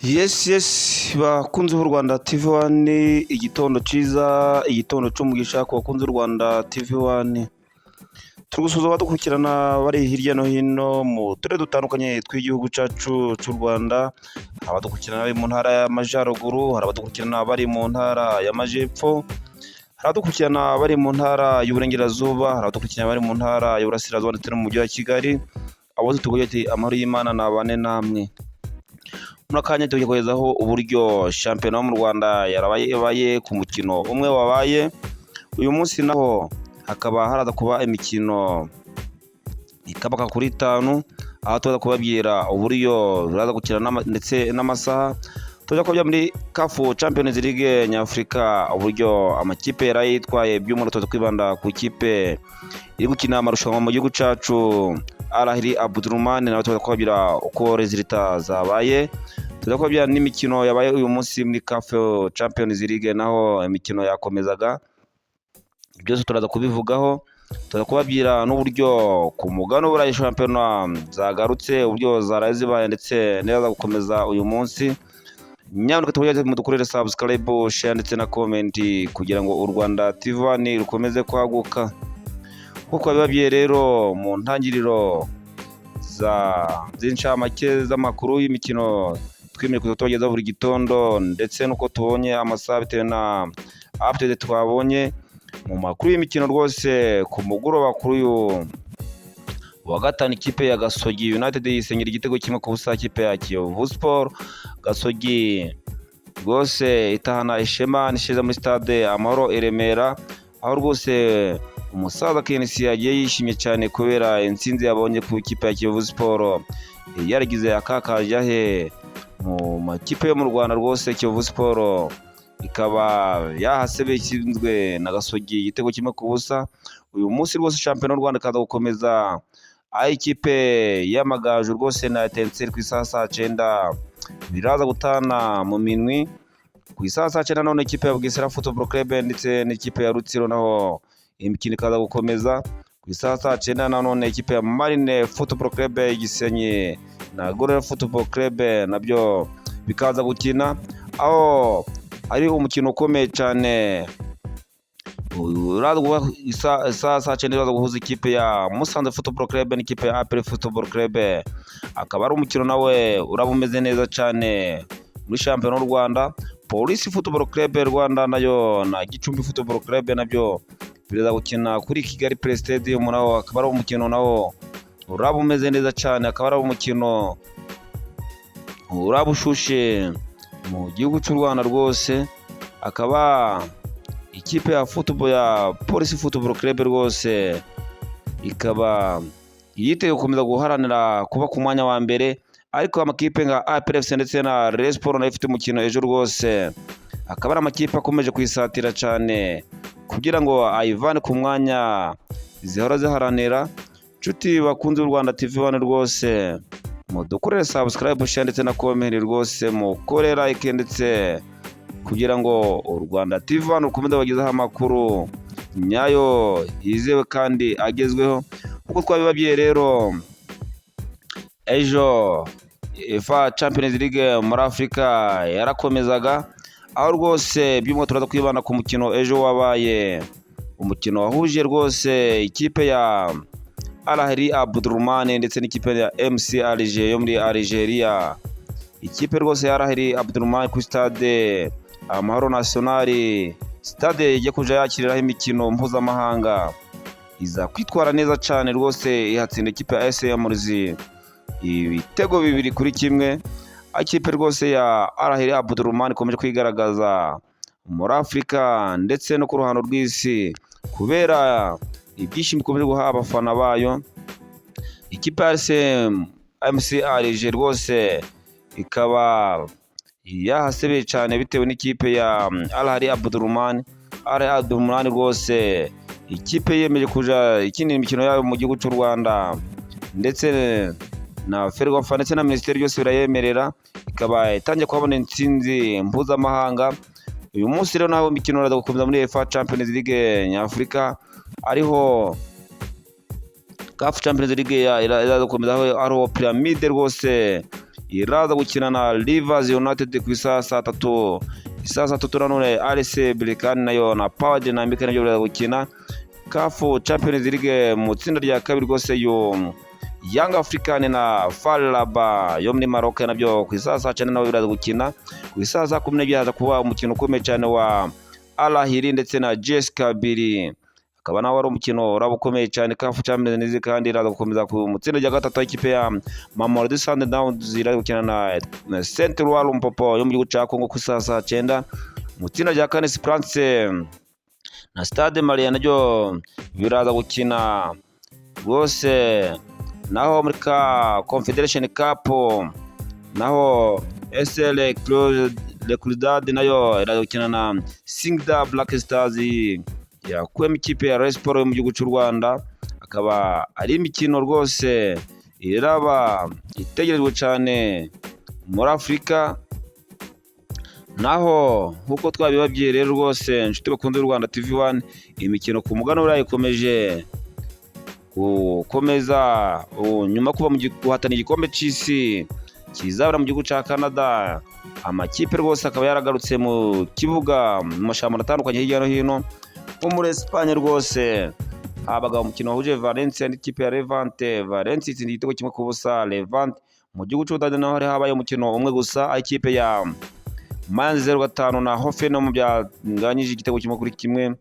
Yes, bakunzi b'u Rwanda TV One, igitondo cyiza, igitondo cy'umugisha ku bakunzi b'u Rwanda TV One. Turi gusuhuza abadukurikirana bari hirya no hino mu turere dutandukanye tw'igihugu cyacu cy'u Rwanda, hari abadukurikirana bari mu ntara y'Amajyaruguru, hari abadukurikirana bari mu ntara y'Amajyepfo, hari abadukurikirana bari mu ntara y'Uburengerazuba, hari abadukurikirana bari mu ntara y'Uburasirazuba ndetse no mu mujyi wa Kigali. Abo tuvuga ati amahoro y'Imana nabane namwe. Muri akanya tugiye kugezaho uburyo shampiyona yo mu Rwanda yarabaye ku mukino umwe wabaye uyu munsi, naho hakaba haraza kuba imikino ikabaka kuri itanu, aho tuza kubabwira uburyo biraza gukina ndetse n'amasaha. Tujya kubya muri CAF Champions League Nyafurika, uburyo amakipe yari yitwaye, by'umwihariko tuza kwibanda ku ikipe iri gukina amarushanwa mu gihugu cyacu, Al Ahly Omdurman, nawe tuza kubabwira uko résultats zabaye. Tuza kubabwira n'imikino yabaye uyu munsi muri CAF Champions League, naho imikino yakomezaga, byose turaza kubivugaho. Tuza kubabwira n'uburyo ku mugabane w'Uburayi shampiyona zagarutse, uburyo zaraye zibaye ndetse n'izaza gukomeza uyu munsi. Nyamuneka tugerageze mudukorere subscribe, share ndetse na comment kugira ngo u Rwanda TV One rukomeze kwaguka. Nk'uko babibabwiye rero mu ntangiriro za z'incamake z'amakuru y'imikino twemeye kuza tubagezaho buri gitondo, ndetse n'uko tubonye amasaha bitewe na update twabonye mu makuru y'imikino. Rwose ku mugoroba kuri uyu wa gatanu, ikipe ya Gasogi United yisengera igitego 1-0 ikipe ya Kiyovu Sport. Gasogi rwose itahana ishema n'isheja muri Stade Amahoro i Remera, aho rwose umusaza KNC yagiye yishimye cyane kubera intsinzi yabonye ku ikipe ya Kiyovu Sport yaragize akakaje he mu makipe yo mu Rwanda. Rwose Kiyovu Sport ikaba yahasebeye, itsinzwe na Gasogi igitego 1-0. Uyu munsi rwose shampiyona y'u Rwanda ikaza gukomeza, aho ikipe y'Amagaju rwose na Etincelles ku isaha saa cyenda biraza gutana mu minwi. Ku isaha saa cyenda none ikipe ya Bugesera Football Club ndetse n'ikipe ya Rutsiro, naho imikino ikaza gukomeza. Ku isaha saa cyenda nanone ikipe ya Marine Football Club Gisenyi na Gorilla Football Club nabyo bikaza gukina, aho ari umukino ukomeye cyane. Isaha saa cyenda iraza guhuza ikipe ya Musanze Football Club n'ikipe ya APR Football Club, akaba ari umukino nawe uraba umeze neza cyane muri shampiyona y'u Rwanda. Polisi Football Club Rwanda nayo na Gicumbi Football Club nabyo biraza gukina kuri Kigali Play Stadium, nawo akaba ari umukino nawo uraba umeze neza cyane, akaba ari umukino uraba ushushe mu gihugu cy'u Rwanda. Rwose akaba ikipe ya football ya Polisi Football Club rwose ikaba yiteguye gukomeza guharanira kuba ku mwanya wa mbere, ariko amakipe nka APR FC ndetse na Rayon Sports nayo ifite umukino ejo, rwose akaba ari amakipe akomeje kuyisatira cyane kugira ngo ayivane ku mwanya zihora ziharanira. Nshuti bakunze u Rwanda TV One, rwose mudukorere subscribe, share ndetse na comment, rwose mukore like ndetse kugira ngo u Rwanda TV One rukomeze bagezeho amakuru nyayo yizewe kandi agezweho. Nk'uko twabibabwiye rero, ejo UEFA Champions League muri Afurika yarakomezaga, aho rwose by'umwihariko turaza kwibanda ku mukino ejo wabaye, umukino wahuje rwose ikipe ya Al Ahly Omdurman ndetse n'ikipe ya MC Alger yo muri Algeria. Ikipe rwose ya Al Ahly Omdurman kuri Stade Amahoro National, stade igiye kuja yakiriraho imikino mpuzamahanga, iza kwitwara neza cyane rwose, ihatsinda ikipe ya SM Alger ibitego 2-1. Ikipe rwose ya Al Ahly Omdurman ikomeje kwigaragaza muri Afurika ndetse no ku ruhando rw'isi kubera ibyishimo ikomeje guha abafana bayo. Ikipe ya MC Alger rwose ikaba yahasebeye cyane bitewe n'ikipe ya Al Ahly Omdurman. Al Ahly Omdurman rwose ikipe yemeje kuja ikinira imikino yayo mu gihugu cy'u Rwanda, ndetse na Ferwafa ndetse na minisiteri byose birayemerera, ikaba itangiye kuhabona intsinzi mpuzamahanga. Uyu munsi rero naho imikino iraza gukomeza muri UEFA Champions League Nyafurika, ariho CAF Champions League iraza gukomeza, aho ariho Pyramide rwose iraza gukina na Rivers United ku isaha saa 3. Isaha saa 3 nanone RS Berkane nayo na Power Dynamic nabyo biraza gukina. CAF Champions League mu itsinda rya kabiri rwose, yo Young African na FAR Rabat yo muri Maroc nabyo ku isaha saa 9 nabo biraza gukina. Ku isaha saa 12 haza kuba umukino ukomeye cyane wa Al Ahly ndetse na JS Kabylie, akaba nawe ari umukino uraba ukomeye cyane. CAF Champions League kandi iraza gukomeza ku mu itsinda rya gatatu, aho ikipe ya Mamelodi Sundowns iraza gukina na Saint Eloi Lupopo yo mu gihugu cya Congo ku isaha saa 9. Mu itsinda rya kane, Esperance na Stade Malien naryo biraza gukina rwose. Naho muri ka Confederation Cup naho, SR Belouizdad nayo iraza gukina na Singida Black Stars yakuyemo ikipe ya Rayon Sports yo mu gihugu cy'u Rwanda. Akaba ari imikino rwose iraba itegerejwe cyane muri Afurika. Naho nk'uko twabibabwiye rero rwose, inshuti bakunze u Rwanda TV 1, imikino ku muganura ikomeje gukomeza nyuma kuba mu guhatana igikombe cy'isi kizabera mu gihugu cya Canada. Amakipe rwose akaba yaragarutse mu kibuga mu mashampiyona atandukanye hirya no hino. Nko muri Espagne rwose habaga umukino wahuje Valencia n'ikipe ya Levante. Valencia itsinda igitego 1-0 Levante. Mu gihugu cy'Ubudage naho hari habaye umukino umwe gusa, aho ikipe ya Mainz 05 na Hoffenheim byanganyije igitego 1-1.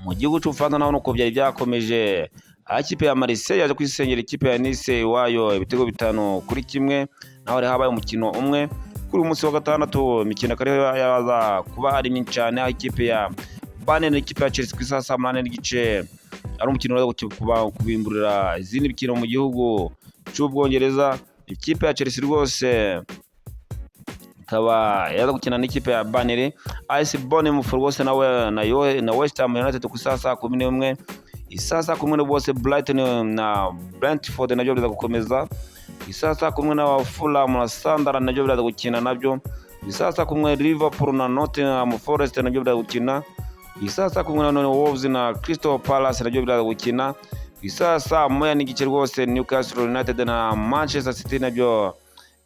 Mu gihugu cy'Ubufaransa naho nuko byari byakomeje, aho ikipe ya Marseille yaje kwisengera ikipe ya Nice iwayo ibitego 5-1, naho hari habaye umukino umwe. Kuri uyu munsi wa gatandatu imikino akaba ariho yaza kuba ari myinshi cyane, aho ikipe ya Bayern n'ikipe ya Chelsea ku isaha saa 8:30 ari umukino uraza kubimburira izindi mikino mu gihugu cy'Ubwongereza. Ikipe ya Chelsea rwose ikaba yaza gukina n'ikipe ya Burnley. AFC Bournemouth rwose nawe na West Ham United ku isaha saa 11. Isaha saa 10 rwose Brighton na Brentford nabyo biza gukomeza. Isaha saa 10 na Fulham na Sunderland nabyo biraza gukina nabyo. Isaha saa 10 Liverpool na Nottingham Forest nabyo biraza gukina. Isaha saa 10 na none Wolves na Crystal Palace nabyo biraza gukina. Isaha saa 1:30 rwose Newcastle United na Manchester City nabyo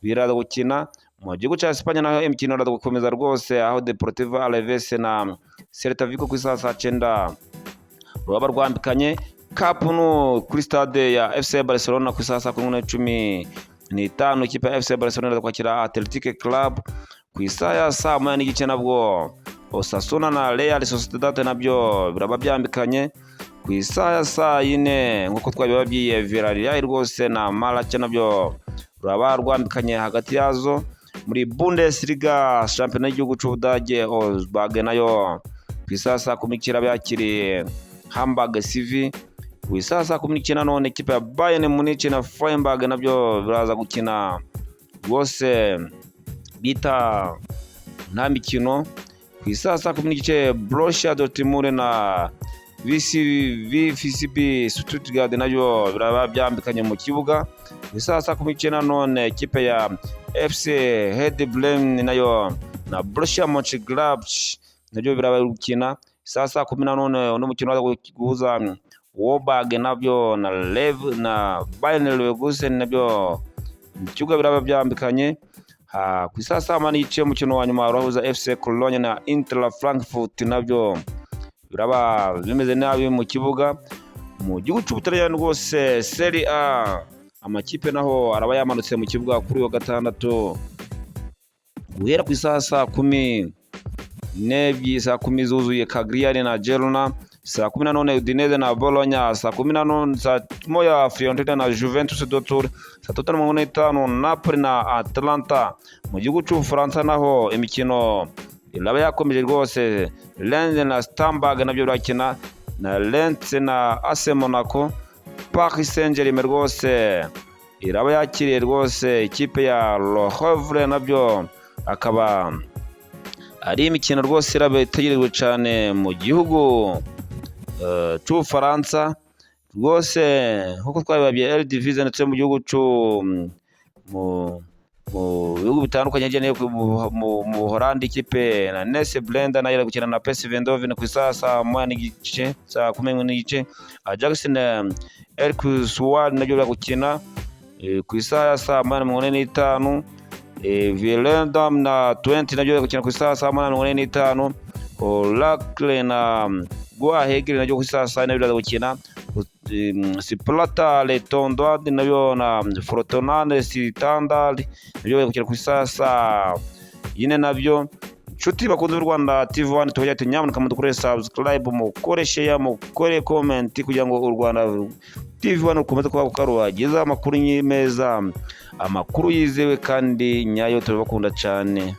biraza gukina. Mu gihugu cya Espagne naho imikino iraza gukomeza rwose, aho Deportivo Alaves na Celta Vigo ku isaha saa 9 ruraba rwambikanye. Camp Nou kuri stade ya FC Barcelona ku isaha saa 10:15 ikipe ya FC Barcelona iraza kwakira Athletic Club. Ku isaha ya saa 1:30 nabwo Osasuna na Real Sociedad nabyo biraba byambikanye. Ku isaha ya saa 4, nk'uko twabibabwiye, Villarreal rwose na Malaga nabyo ruraba rwambikanye hagati yazo. Muri Bundesliga, shampiyona y'igihugu cy'Ubudage, Augsburg nayo ku isaha saa 10 kiraba yakiriye Hamburg SV. Ku isaha saa 10 none ikipe ya Bayern Munich na Freiburg nabyo biraza gukina rwose bita nta mikino. Ku isaha saa 10:30 Borussia Dortmund na VfB Stuttgart nabyo biraba byambikanye mu kibuga. Ku isaha saa 10:30 none ikipe ya FC Werder Bremen nayo na Borussia Mönchengladbach nabyo biraba gukina. Isaha saa 10 na none undi mukino waza guhuza Wolfsburg nabyo na Lev na Bayern Leverkusen nabyo mu kibuga biraba byambikanye. Ku isaha saa 8:30 umukino wa nyuma urahuza FC Cologne na Eintracht Frankfurt, nabyo biraba bimeze nabi mu kibuga. Mu gihugu cy'Ubutaliyani rwose, Serie A, amakipe naho araba yamanutse mu kibuga kuri uyu wa gatandatu guhera ku isaha saa 12, saa 10 zuzuye Cagliari na Genoa, saa 10 na none Udinese na Bologna, saa 10 na none saa 1 Fiorentina na Juventus de Turin, saa 3:45 Napoli na Atalanta. Mu gihugu cy'Ubufaransa naho imikino iraba yakomeje rwose. Rennes na Strasbourg nabyo birakina na Lens na AS Monaco. Paris Saint-Germain rwose iraba yakiriye rwose ikipe ya Le Havre, nabyo akaba ari imikino rwose iraba itegerejwe cyane mu gihugu cy'Ubufaransa rwose, nk'uko twabibabwiye, Eredivisie ndetse mu gihugu mu bihugu bitandukanye hirya no hino. Mu Buholandi ikipe na NEC Breda nayo iri gukina na PSV Eindhoven ku isaha saa 1:30, saa 11:30 Ajax na Elkerswald nabyo bari gukina. Ku isaha ya saa 8:45, Volendam na Twente nabyo bari gukina ku isaha ya saa 8:45. Oracle na Go Ahead nabyo ku isaha ya saa 4 biraza gukina. Sparta Rotterdam nabyo na Fortuna Sittard nabyo bari gukina ku isaha ya saa 4 nabyo. Nshuti bakunze b'u Rwanda TV 1, tubagira ati nyamuneka mudukorere subscribe, mukore share, mukore comment, kugira ngo u Rwanda TV 1 rukomeze kuba rubagezaho amakuru meza, amakuru yizewe kandi nyayo. Turabakunda cyane.